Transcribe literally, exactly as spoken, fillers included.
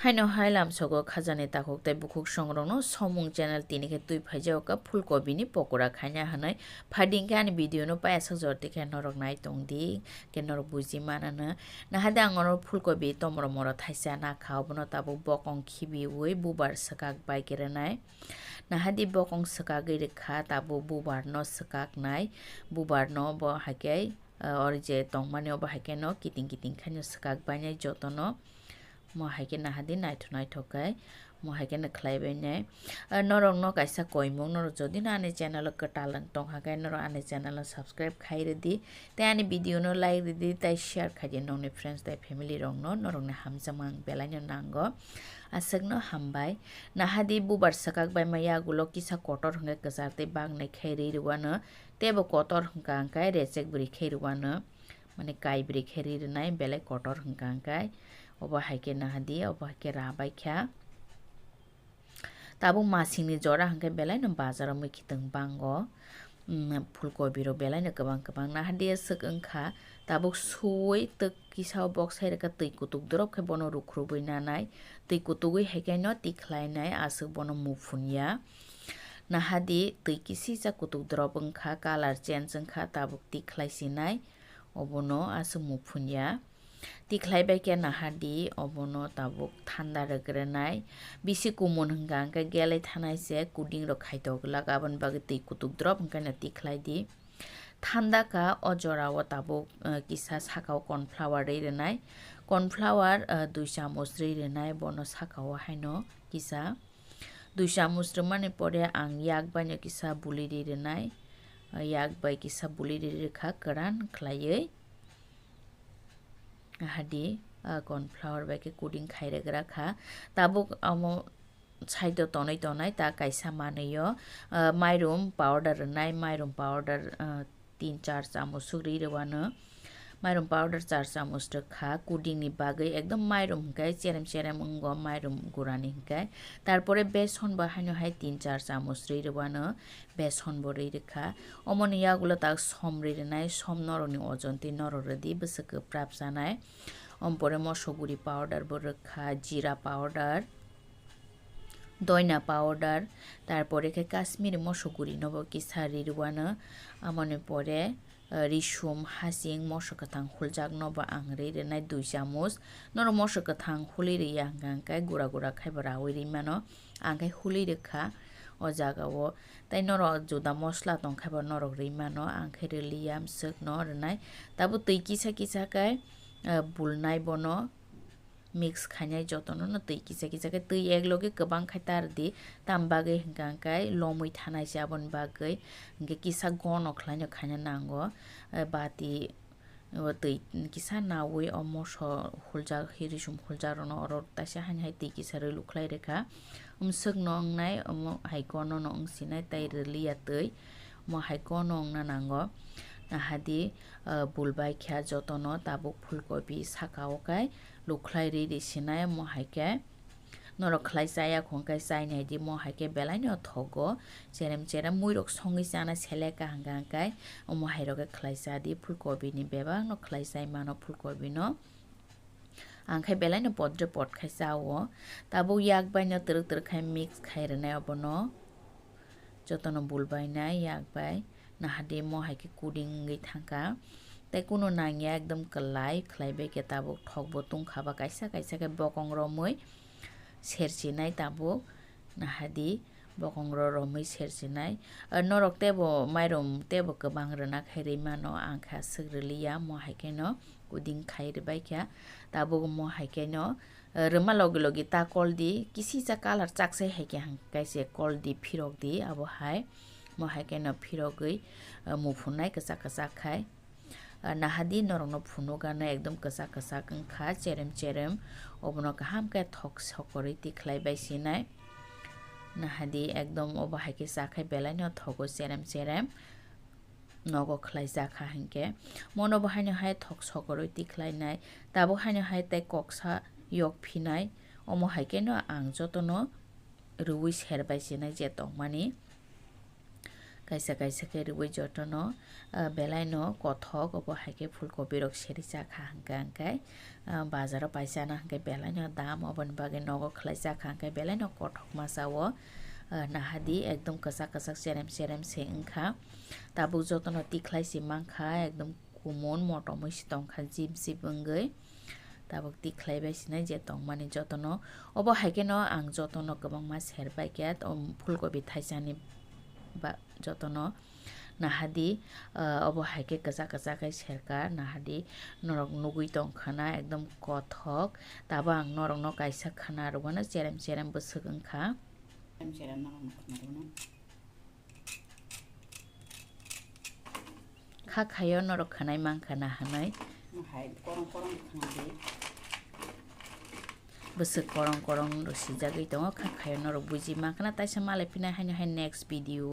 Haino hai lamsogo khajani takhuk tei bukhuk songrokno somung channel tini khe twi phaijak kha phulkobini pokora khaina hwnwi. Phadi hwnkhe ani video no paiyasak jor tikhe norok nai tongdi, khe norok buji manano. Nahadi ang oro phulkobi tomro moro thaisa nakha, obono tabuk bokong khibiwi bubar swkak bai khe rwnai. Nahadi bokong swkagwi rwkha, tabuk bubar no swkaknai, bubar no bo haikhe, ah, oro je tongmani obo haikhe no kiting kiting khaino swkak bainai jotono. Mo haikhe nahadi naithok naithok khe, mo haikhe no khlai bainai. Ah, norok no kaisa koimung, norok jodi no ani channel o kwtal tongkha khe norok ani channel o subscribe khai rwdi. Tei ani video no like rwdi, tei share khaidi nokni friends tei family rok no, norok ni hamjakma ang belai no nango. Aswk no hambai. Nahadi bubar swkak bai ma yagulo kisa kotor hwnkhe kwchar tei baknai khe ri rwano, teibo kotor hwnkha hwnkhe rechek bwrwi khe rwano, mane kai bwrwi khe ri rwnai belai kotor hwnkha hwnkhe. Obo haikhe nahadi, obo haikhe rabai kha. Tabuk masingni jora hwnkhe belai no bazaro mui khitwng bango. Mm, phulkobi rok belai no kwbang kwbang nahadi aswk wngkha. Tabuk suwi twk kisa o boksai rwkha, twi kutuk drop khe bono rukhurubwi nanai. Twi kutugwi haikhe no tikhlai nai, aswk bono muphun ya. Nahadi twi kisisa kutuk drop wngkha, colour change wngkha, tabuk tikhlai sinai. Obono aswk muphun ya. Tikhlai bai khe nahadi obono tabuk thanda rwgwrwnai. Bisi kumun hwnkha hwnkhe gelai thanai se kuding rok khaitok glak, aboni bagwi twi kutuk drop hwnkhe no tikhlai di. Thanda kha o jora o tabuk, eh, kisa saka o corn flour rwi rwnai. Corn flour, eh, dui chamoch rwi rwnai, bono saka o haino kisa dui chamoch rwmani pore ang yak bai no kisa buli rwi rwnai. Eh, yak bai kisa buli rwi rwkha kwran khlaiwi. Hadi, ah, corn flour bai khe coding khai rwgra kha. Tabuk omo side o tonwi tonai ta kaisa manwi o, ah, mairum powder rwnai, mairum powder, ah, tin char chamoch suk rwi rwano. Mairum powder char chamoch rwkha, coding ni bagwi ekdom mairum hwnkhe cherem cherem wngo, mairum gurani hwnkhe. Tarpore beson bo haino hai tin char chamoch rwi rwano. Beson bo rwi rwkha. Omoni yagulo tak som rwi rwnai, som norokni ojon twi norok rwdi, bwswk kwprap chanai. Omo pore mosok guri powder bo rwkha, jira powder, doina powder, tarpore khe Kashmiri mosok guri no bo kisa rwi rwano. Amoni pore, eh, risum, hasing, mosok kwthang huljak no bo ang rwi rwnai dui chamoch. Norok mosok kwthang hului rwya hwnkha hwnkhe gura gura khai bo raui rwi mano. Ang khe hului rwkha o jaga o. Tei norok juda mosla tongkha bo norok rwi mano, ang khe rwliya, amswk no rwnai. Tabuk twi kisa kisa khe, eh, bulnai bono mix khainai jotono no twi kisa kisa khe twi ek loge kwbang khai ta rwdi, tam bagwi hwnkha hwnkhe lomwi thanai se aboni bagwi hwnkhe kisa gono khlaino khaina nango, eh, bati O twi kisa naui o moso huljak, risum huljak rokno oro taisa haini hai twi kisa rwlwk khlai rwkha. Umswk no wngnai, omo hai gono no wngsinai tei rwliya twi, omo hai gono wngna nango. Nahadi, ah, bulbai kha jotono tabuk phulkobi saka o kai lwk khlai rwi rwsinai, omo hai khe Norok khlai chaya khong khe chai nai di, mo hai khe belai no thogo. Cherem cherem mui rok songwi chana seleka hwnkha hwnkhe omo hai rok khe khlai cha di, phulkobi ni bebak no khlai chai mano phulkobi no. Ang khe belai no podre pod khai cha o. Tabuk yak bai no twrwk twrwk khai mix khai rwnai obono. Jotono bulbainai yak bai, nahadi mo hai khe coding wngwi thangkha. Tei kunu nangya ekdom kwlai khlai bai khe tabuk thok bo tungkha ba kaisa kaisa khe bokong romwi serchinai tabuk, nahadi bokong ro romwi serchinai. Ah, norok tebo mairum tebo kwbang rwna khai rwi mano, ang khe aswk rwliya mo hai kheno coding khai rwbai kha. Tabuk mo hai kheno, eh, rwma logi logi ta kol di, kisisa colour chak sai hai khe hang kaisa kol di phirok di abo hai. Mo hai kheno phirogwi, eh, muphunai kwchak kwchak khai. Eh, nahadi norokno phunuk gana ekdom kwchak kwchak wngkha, cherem cherem. Obono kaham khe thok sokorwi tikhlai bai sinai. Nahadi ekdom obo hai khe cha khai belai no thogo cherem cherem. Nogo khlai cha kha hinkhe. Mono bo haino hai thok sokorwi tikhlai nai. Tabuk haino hai tei koksa yok phinai. Omo hai kheno ang jotono rwui ser bai sinai je tongmani. Kaisa kaisa khe rwui jotono, ah, belaino kothok, obo hai khe phulkobi rok seri chakha hwnkhe, hwnkhe, ah, bazaro pai chana hwnkhe belaino dam, oboni bagwi nogo khlai chakha hwnkhe belaino kothok masa o, ah, nahadi ekdom kwchak kwchak cherem cherem se wngkha. Tabuk jotono tikhlai se mankha, ekdom kumun motomwi se tongkha jip jip wngwi. Tabuk tikhlai bai sinai je tongmani jotono. Obo hai kheno ang jotono kwbangma serbai khe, um, phulkobi thaisani ba jotono nahadi, ah, obo hai khe kwchak kwchak khe serkha, nahadi norok nugui tongkha na ekdom kothok. Tabuk ang norokno kaisa khwna rwmano cherem cherem bwswk wngkha. Cherem cherem norokno khwna rwmano. Kha khaio norok khwnai mankha na hwnwi. Hai korong korong khwnadi. Bwswk korong korong rw sijagwi tongo, kha khaio norok buji mankha na, taisa malai phina haino hai next video.